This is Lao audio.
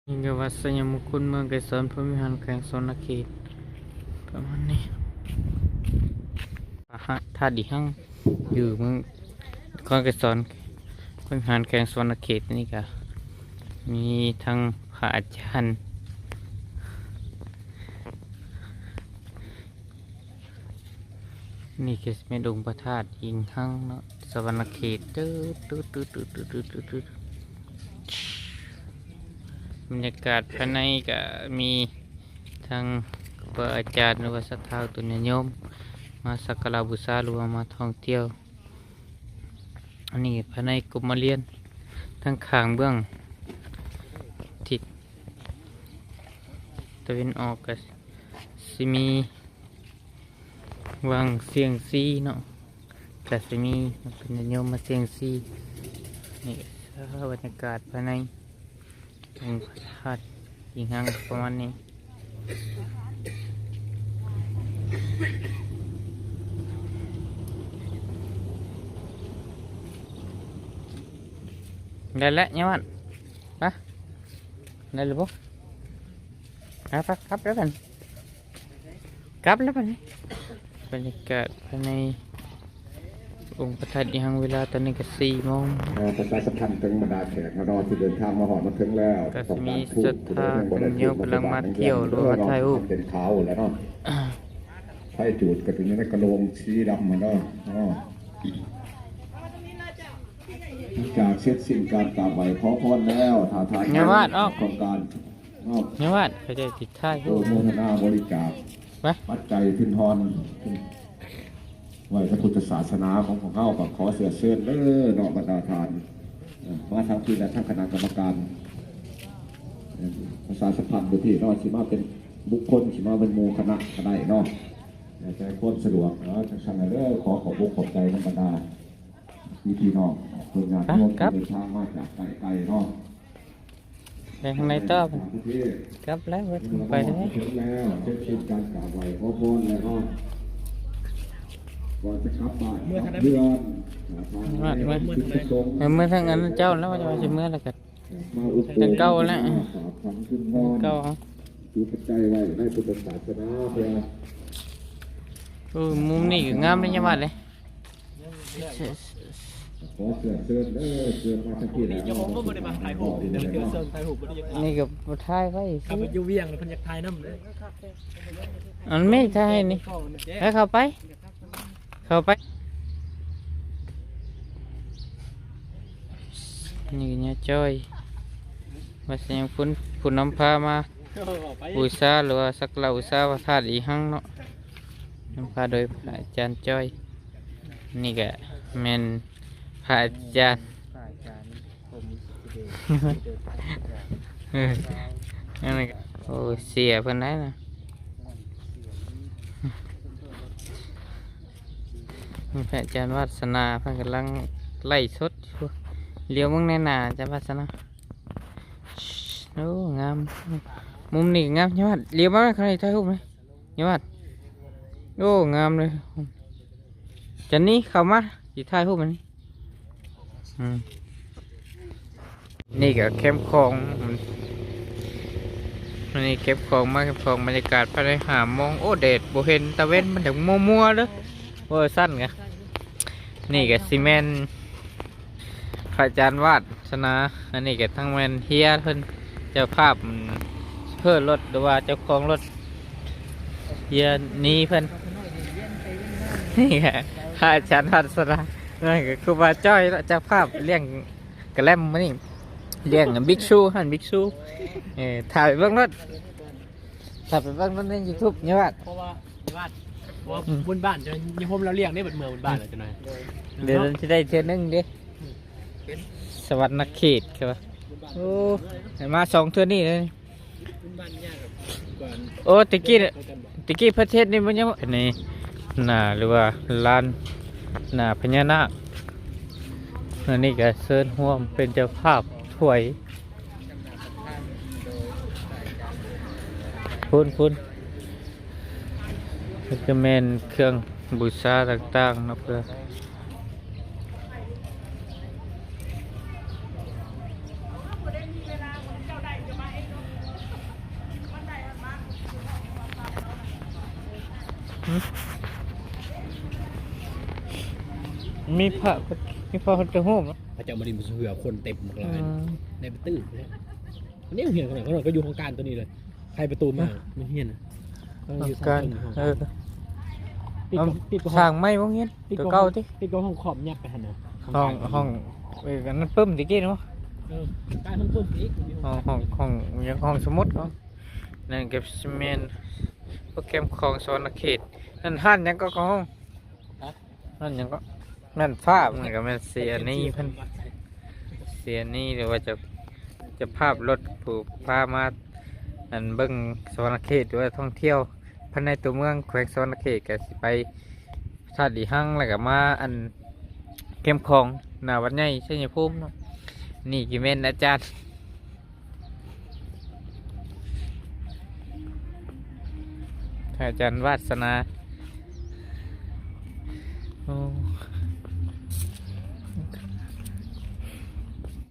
ນີ້ກໍວັດໄຊຍະມຸງຄຸນ ເມືອງໄກສອນ ພົມວິຫານ ແຂວງສະຫວັນນະເຂດ ປະມານນີ້. ພະທາດອີຮັງ ຢູ່ເມືອງ ນະຄອນໄກສອນ ພົມວິຫານ ແຂວງສະຫວັນນະເຂດ. ນີ້ກໍມີທັງພະອາຈານ ນີ້ກໍຊິແມ່ນອົງພະທາດອີຮັງເນາະ ສະຫວັນນະເຂດ. ຕຶດ ຕຶດ ຕຶດ ບັນຍາກາດພາຍໃນກໍມີທັງຄູບາອາຈານ ຫຼືວ່າສັດທາຕົນຍາດໂຍມ ມາສັກກາລະບູຊາ ຫຼືວ່າມາທ່ອງທ່ຽວ. ອັນນີ້ພາຍໃນກົມມະລຽນ ທາງຂ້າງເບື້ອງທິດຕາເວັນອອກກໍຊິມີວາງສ່ຽງຊີເນາະ ກໍຊິມີເປັນຍາດໂຍມມາສ່ຽງຊີ. ນີ້ກໍບັນຍາກາດພາຍໃນ ອົງພະທາດອີຮັງປະມານນີ້. ໄດ້ແລ້ວຍາວັດ ໄປ ໄດ້ແລ້ວບໍ່? ໄປ ໄປ ກັບແລ້ວບັດນີ້ ກັບແລ້ວບັດນີ້. ບັນຍາກາດພາຍໃນອົງພະທາດອີຮັງ ເວລາຕອນນີ້ກໍສີ່ໂມງ. ເອີ ປະຊາສຳພັນເຖິງບັນດາແຂກເນາະ ທີ່ເດີນທາງມາຮອດມາເຖິງແລ້ວ ກໍຊິມີສັດທາຍາດໂຍມກຳລັງມາທ່ຽວ ຫຼືວ່າຖ່າຍຮູບ ເປັນຂາວແລ້ວເນາະ. ໄຟຈູດກໍເປັນຢູ່ໃນກະໂຫຼງສີດຳຫັ້ນເນາະ. ຫຼັງຈາກເສັດສິ້ນການກາບໄຫວ້ຂໍພອນແລ້ວ ຖ້າທ່ານ ຍາວາດອອກ ຕ້ອງການ ຍາວາດ ເຂົາເຈົ້າຊິຖ່າຍຮູບ ໂອໂມທະນາບໍລິຈາກ ໄປ ປັດໄຈທຶນທອນ ໄວ້ກັບພຸດທະສາສະໜາຂອງພວກເຮົາ ກໍຂໍເຊື້ອເຊີນເດີເນາະ ບັນດາທ່ານ ເອີ ມາທາງພີ້ ແລະ ທາງຄະນະກຳມະການ ເອີ ປະຊາສຳພັນຢູ່ພີ້ເນາະ ຊິມາເປັນບຸກຄົນ ຊິມາເປັນໝູ່ຄະນະກໍໄດ້ເນາະ ແຕ່ຄວາມສະດວກເນາະ. ຈັ່ງຊັ້ນເດີ ຂໍຂອບອົກຂອບໃຈນຳບັນດາພີ່ໆນ້ອງໆ ເພື່ອນຍາດໂຍມທີ່ເດີນທາງມາຈາກໄກໆເນາະ. ໄປທາງໃດຕໍ່? ກັບແລ້ວ ໄປເລີຍ. ເມືອທາງໃດ? ເມືອທາງອັນເຈົ້າແລ້ວ ວ່າຊິເມືອແລ້ວກໍທາງເກົ່າແລ້ວ. ເກົ່າ ເອີ ມຸມນີ້ກໍງາມເດ້ ຍາວາດເດ້. ຂໍເຊີນເດີ ເຊີນມາທາງພີ້ແຫຼະ. ນີ້ກໍບໍ່ຖ່າຍໄວ້ ຄັນຢູ່ວຽງເພິ່ນຢາກຖ່າຍນຳເດ້. ອັນນີ້ຖ່າຍນີ້ ໃຫ້ເຂົ້າໄປ ເຂົ້າໄປ. ນີ້ຍາຈ້ອຍ ວ່າຊິຍັງເປັນຜູ້ນຳພາມາ ບູຊາ ຫຼືວ່າສັກກາລະບູຊາພະທາດອີຮັງເນາະ ນຳພາໂດຍພະອາຈານຈ້ອຍ. ນີ້ກະແມ່ນພະອາຈານ ເອີ ອັນນັ້ນກະ ໂອ້ ເສຍເພິ່ນໄດ້ນະ. ນີ້ພະອາຈານວາດສະໜາ ເພິ່ນກຳລັງໄລສົດຢູ່. ຫຼຽວເບິ່ງແດ່ໜ້າອາຈານວາດສະໜາ. ໂອ້ ງາມ ມຸມນີ້ງາມ. ຍາວາດ ຫຼຽວມາຂ້າງໃນ ຖ່າຍຮູບແດ່ ຍາວາດ. ໂອ້ ງາມເລີຍ. ຈັນນີ້ ເຂົ້າມາ ຊິຖ່າຍຮູບອັນນີ້. ອືມ ນີ້ກໍແຄມຂອງ ອັນນີ້ເກັບຂອງມາ ເກັບຂອງ. ບັນຍາກາດພາຍໃນຫ້າໂມງ ໂອ້ ແດດບໍ່ເຫັນຕາເວັນ ມັນຢາກມົວໆເດີ ເວີຊັນກະ. ນີ້ກໍຊິແມ່ນພະອາຈານວາດສະໜາ ອັນນີ້ກໍທັງແມ່ນເຮຍເພິ່ນ ເຈົ້າພາບ ໂຊເຟີລົດ ຫຼືວ່າເຈົ້າຂອງລົດ ເຮຍນີເພິ່ນ. ນີ້ກໍພະອາຈານວາດສະໜາ ນັ້ນກໍຄູບາຈ້ອຍເນາະ ເຈົ້າພາບລ້ຽງກະແລັມມື້ນີ້ ລ້ຽງບິກຊູ ຫັ້ນບິກຊູ. ເອີ ຖ້າໄປເບິ່ງໂລດ ຖ້າໄປເບິ່ງໂລດໃນຢູທູບ ຍາວາດ. ເພາະວ່າຍາວາດ ເພາະວ່າ ອືມ ບຸນບ້ານຈະຍາໂຮມລາວລ້ຽງເດ້ ບັດເມືອບຸນບ້ານແລ້ວຈະໜ້ອຍ. ເດີ ເອີ ເນາະ ຊິໄດ້ເທື່ອໜຶ່ງເດ້. ອືມ ສະຫວັນນະເຂດ ຄືວ່າ ໂອ້ ໃຫ້ມາສອງເທື່ອນີ້ເລີຍ. ໂອ້ ແຕ່ກີ້ ແຕ່ກີ້ປະເທດນີ້ມັນຍັງ ອັນນີ້ໜ້າ ຫຼືວ່າລານໜ້າພະຍານາກ. ອັນນີ້ກໍເຊີນຮ່ວມເປັນເຈົ້າພາບຖ້ວຍ ພຸ້ນໆ ນີ້ກໍແມ່ນເຄື່ອງບູຊາຕ່າງໆເນາະ ເພື່ອ ມີພະ ມີພະພຸດທະຮູບເນາະ ເຂົາເຈົ້າມາຫຼິ້ນເຮືອ ຄົນເຕັມບັກຫຼາຍ ອືມ ໄດ້ໄປຕື່ມເດ້ ອັນນີ້ໂຮງຮຽນຂະໜາດ ຂະໜາດກໍຢູ່ຫ້ອງການໂຕນີ້ເລີຍ ໃຜປະຕູມາ ໂຮງຮຽນນະ ເອີ ຢູ່ ຫ້ອງການ ເອີ ຕິດກັບ ຕິດກັບ ສ້າງໃໝ່ໂຮງຮຽນ ຕິດກັບ ໂຕເກົ່າຕິ ຕິດກັບຫ້ອງຄອມຍັບໄປຫັ້ນນະ ຫ້ອງ ຫ້ອງ ເອີ ອັນນັ້ນປຶ້ມຕະກີ້ເນາະ ເອີ ກາຍຫ້ອງປຶ້ມອີກ ຫ້ອງ ຫ້ອງ ຫ້ອງ ຫ້ອງສະໝຸດເນາະ ນັ້ນກໍຊິແມ່ນໂປຣແກຣມຂອງສະຫວັນນະເຂດ ນັ້ນຮ້ານຫຍັງກໍຂອງ ຮະ? ຮ້ານຫຍັງກໍ ແມ່ນຟ້າ ມັນກໍແມ່ນເສຍນີ້ເພິ່ນ ເສຍນີ້ ຫຼືວ່າເຈົ້າ ເຈົ້າພາບລົດຜູ້ພາມາ ອັນ ເບິ່ງສະຫວັນນະເຂດ ຫຼືວ່າທ່ອງທ່ຽວພາຍໃນຕົວເມືອງແຂວງສະຫວັນນະເຂດ ກໍຊິໄປທາດອີຮັງ ແລ້ວກໍມາ ອັນ ແຄມຂອງ ໜ້າວັດໃຫຍ່ໄຊຍະພູມເນາະ ນີ້ກໍແມ່ນອາຈານ ພະອາຈານວາດສະໜາ ໂອ້